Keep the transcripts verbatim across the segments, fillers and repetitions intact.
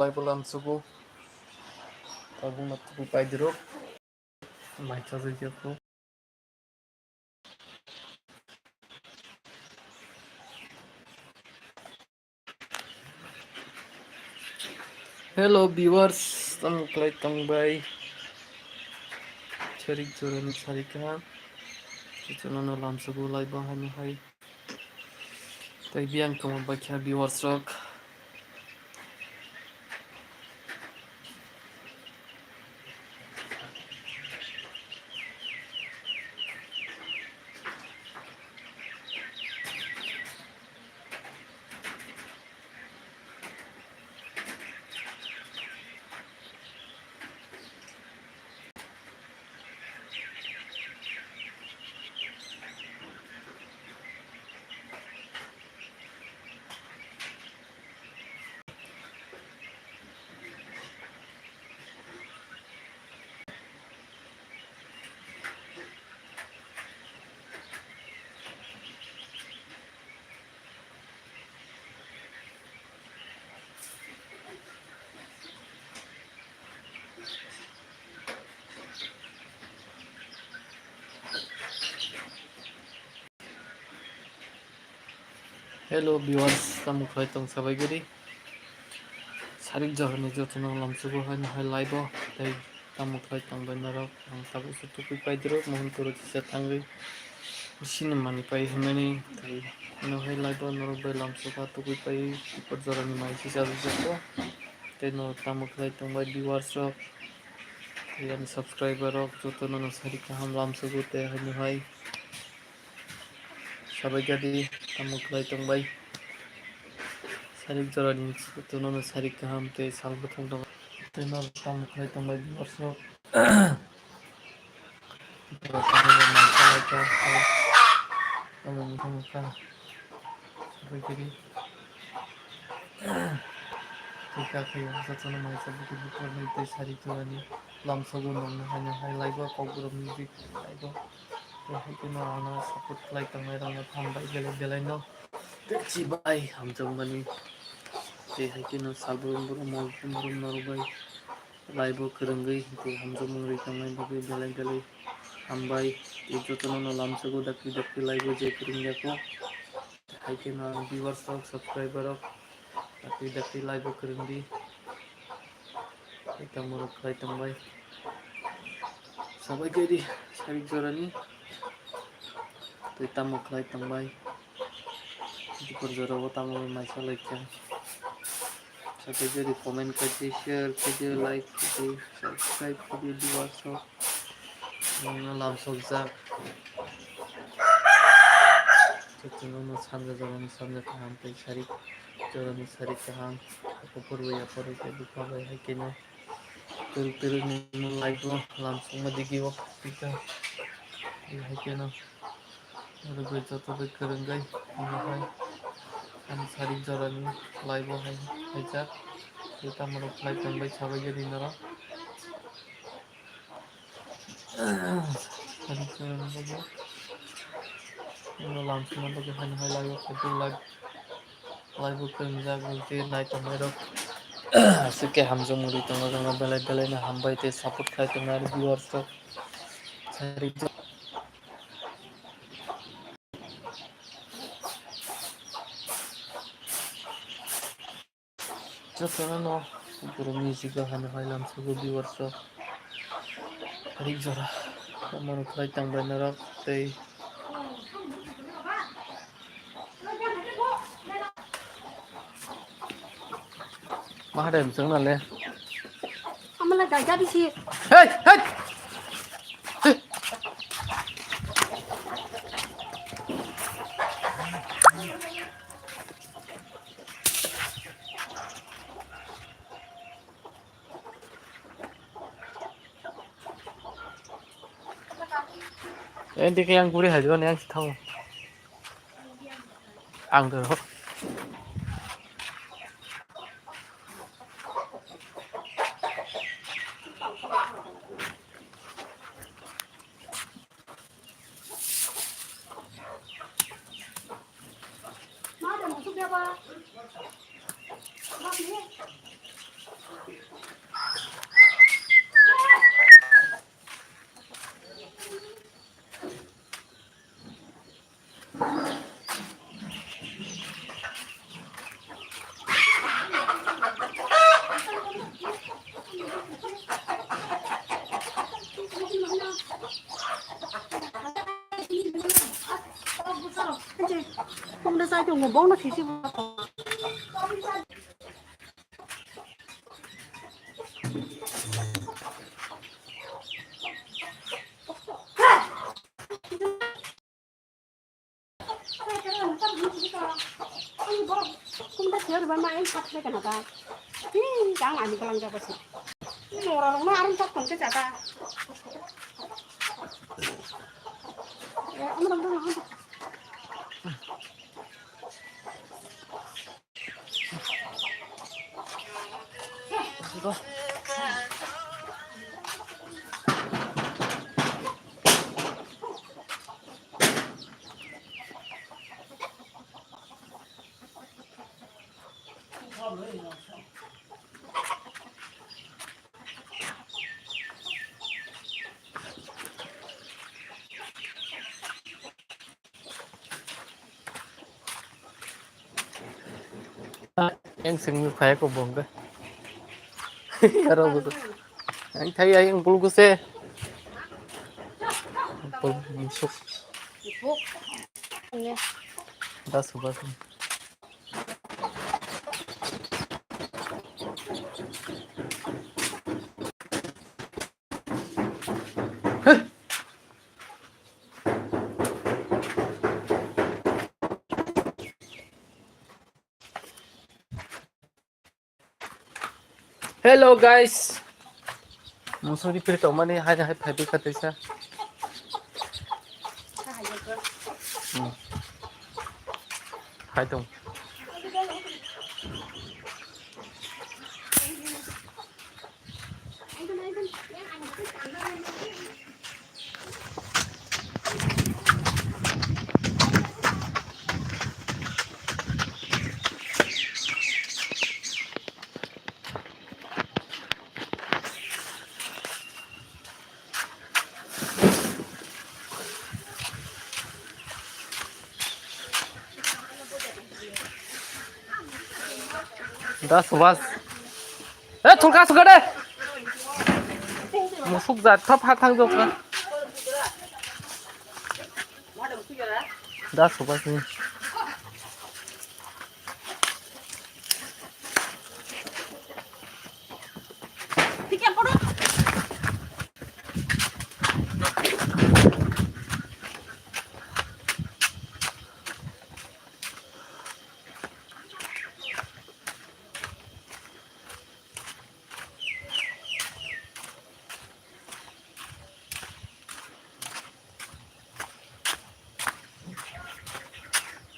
Bible lamsugo. Tabuk na tuku paidirok. Mai chajak ya ko. Hello viewers, tamo khlai tongbai. Sarik jorani sari kaham. Chwngno lamsugo live o haino hai. Tei biyang tongma bakha viewers rok. Hello viewers, tamo khlai tong sabai gari. Sarik jorani jotono lamsugo haino hai live o tei tamo khlai tongbai norok. Ang tabuk se tukui paidiro mohon turo kisa thangwi sini mani pai hwnmani tei no hai live o norok bai lamsugo tukui pai tipor jorani mai kisa rwjak o. Tei norok tamo khlai tongbai viewers rok tei ani subscriber rok jotono no sarik kaham lamsugo tei haino hai. Sabai gadi tamo khlai tongbai. Sarik jorani jotono no sarik kaham tei sal bwthang tongo. Tei no tamo khlai tongbai viewers rok. Tamo bwthang bwthang. Sabai gadi. Tei kakhe jotono mai sabai gadi tei sarik jorani lamsogo nongno haino hai live o Kokborok music live o. Tei hai kheno ano support khlai tongnai rokno hambai belai belai no. Tei chibai hamjakmani. Tei hai kheno sal brum brum mol brum brum norok bai live o kwrwngwi tei hamjakmung rwi tongnai bagwi belai belai hambai. Tei jotono no lamsogo dakti dakti live o je kwrwng yako. Hai kheno ang viewers rok, subscriber rok, dakti dakti live o kwrwng di. Tei tamo rok khlai tongbai. Sabai gari sarik jorani. Tei tamo khlai tongbai. Dipor jora o tamo mai salai kha. Sabai gari comment khaidi, share khaidi, like khaidi, subscribe khaidi, viewers rok. Nongno lamsokjak. Jotono no sanja jorani sanja kaham tei sarik jorani sarik kaham. Haphuru ya phuru tei bwkha bai hai kheno. Twrwk twrwk ni live o lamsokma digi o pika. Hai kheno. Rwgwi joto bai kwrwngwi omo hai. Ani sarik jorani live o hai haijak. Tei tamo rok khlai tongbai sabai gari norok. Ino lamsina bagwi haino hai live o khaidi live, live o kwrwngjak, tei nai tongnai rok aswk khe hamjakmung rwi tongo, belai belai no hambai tei support khlai tongnai viewers rok. Jotono no guru music o haino hai lamsogo viewers rok. Rik jora tamo rok khlai tongbai norok tei. Mahadem chwng nale. Amala gaja bisi. Hey, hey. Enti ke yang guri hajro ni yang si thango. Ang doro. Ito mo bong na sisi ba. Kumda sir ba ma en sat le kana ba. Tin jang ani galang ja ba si. Nora rong na arum tak kon ke jata. Eh, amrang dong. Yang sing mi phai ko bong ke. Aro bu. Yang thai yang bul guse. Bul suk. Das bas. Hello guys. Musuri piri tongmani hai hai phai bikha teisa. Hmm. Hai tong. Das was. Eh, thulka suka de. Musuk jat thap hat thang jok. Das was ni.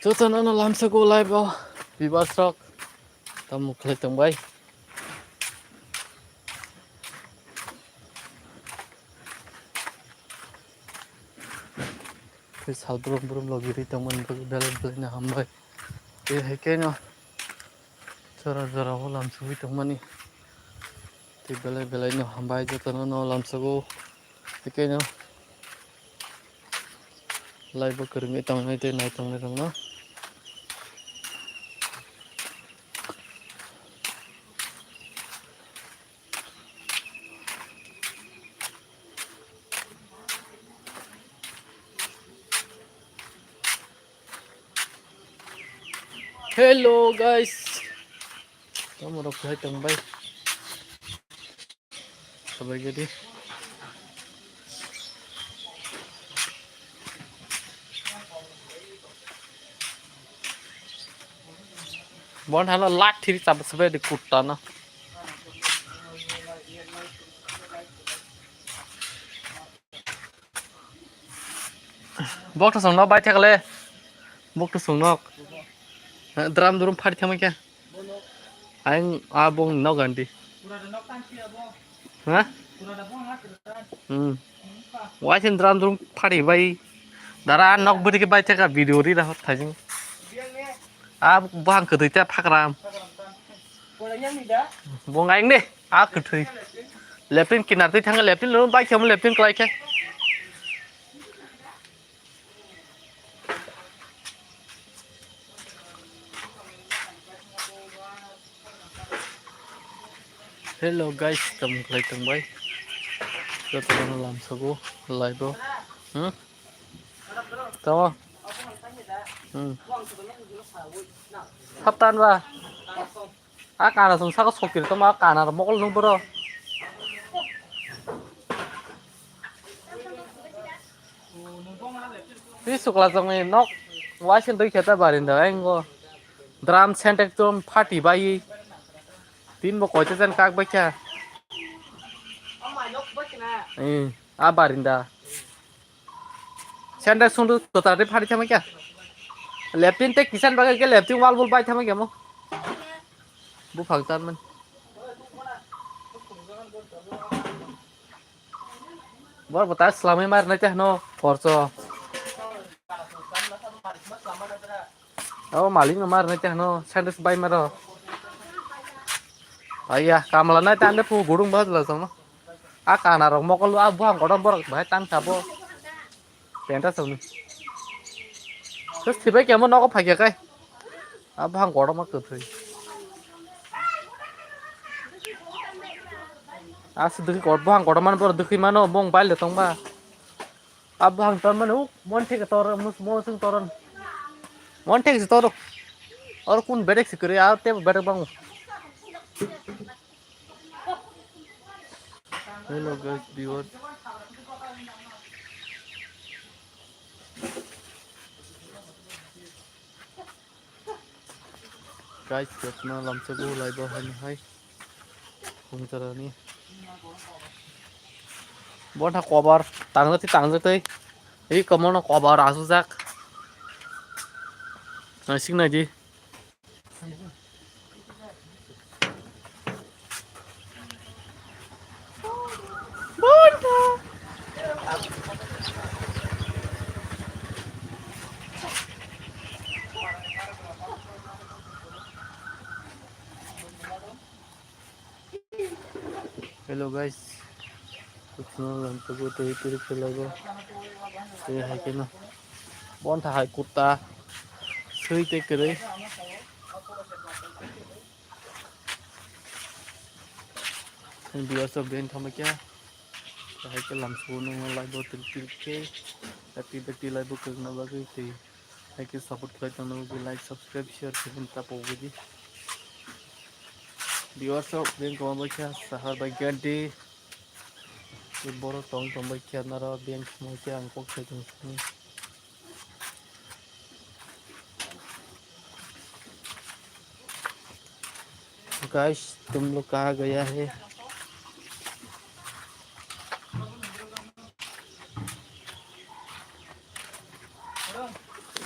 Jotono no lamsok o live o viewers rok tamo khlai tongbai. Tei sal brum brum logi ri tongmani bagwi belai belai no hambai. Tei hai khe no jora jora o lamsogwi tongmani. Tei belai belai no hambai jotono no lamsogo. Tei khe no live o kwrwngwi tongnai tei nai tongnai rokno. Hello guys. Tamo rok hai tong bai. Sabai gadi. Bon hala lak thiri chaba sabai di kutta na. Bok to song nok bai thakle. Bok to song nok. Drum drum phari thamai khe. Ang abong nok ganti. Ha? Hmm. Waisin drum drum phari bai. Dara nok bwrwi khe bai thaka video ri da thajing. A buhang kwtwi ta phakram. Bo ngai ne a kwtwi. Lepin kinar twi thang lepin lo bai khe lepin klai khe. Hello guys, tamo khlai tong bai. Jotono lamsogo live o. Hmm? Tamo? Hmm. Saptan ba. A kana song saka sokir toma kana mokol nung boro. Pi sukla jongni nok waising dui kheta barinda engo. Drum sentek tom phati bai. Tin bo koite jan kak bai kha. Eh, a barinda. Sentek sungdu tota de phati thamai kha. Leptin te kisan bagai ke leptin wal bul bai thamai kha mo. Buphang tanmani. Bor bota slamwi mar nai te hano korcho. O malik no mar nai te hano sandwich bai maro. Aiya kamla nai te ande pu gurung ba la song. A kana rok mokol a buhang kotor borok bai tang sabo. Penta song ni. Terus tiba kemo nogo phagya kai. A buhang kotor ma kwthwi. Aswk dwkhwi kor-, buphang kotormani borok dwkhwi mano, mung bailde tongba. A buphang tormani, uk, mon theke tor, mus-, mo sung toron. Mon theke se toro. Oro kun bedek se kwrwi, a tebo bedek bango. Hello guys, viewers. Guys, kotna lamsa go laibo hai hai. Khumjarani. Bonta kobar, tangjak twi tangjak twi. Ei komono kobar asujak. Naisik naidi. Hello guys, kuchno lamtogo tei tiri khelago tei hai kheno bonta hai kutta swi tei kwrwi. Viewers of Ben Thamakya, hai khe lamsogo nungno live o tiri tiri khe, happy birthday live o kwrwngna bagwi tei. Hai khe support khlai tongna bagwi like, subscribe, share khe hwn ta pogwi di. Viewers rok beng kwma bai kha sahar bai gadi. Borok tong tong bai kha naro beng kwma khe ang kok sai tong sini. Guys, तुम लोग कहाँ गया है?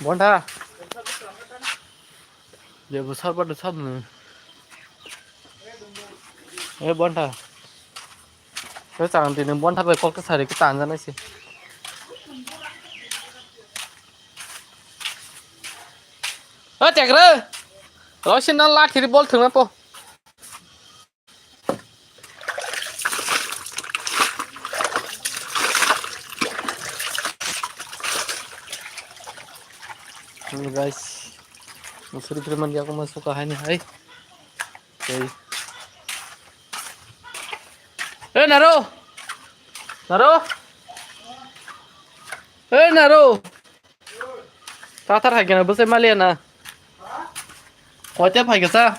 Bonta. Jebo sar badu sar nung. Eh, Bonta. Khe chang tini Bonta bai kok ta sari khe tang jana se. O tekre. Rosin na lathi ri bol thung na po. Hello guys. Musuri preman ya kuma suka hai ni hai. Hey. Eh, Naro. Naro. Eh, Naro. Tatar hai kena bwsai maliya na. Koite phai kesa.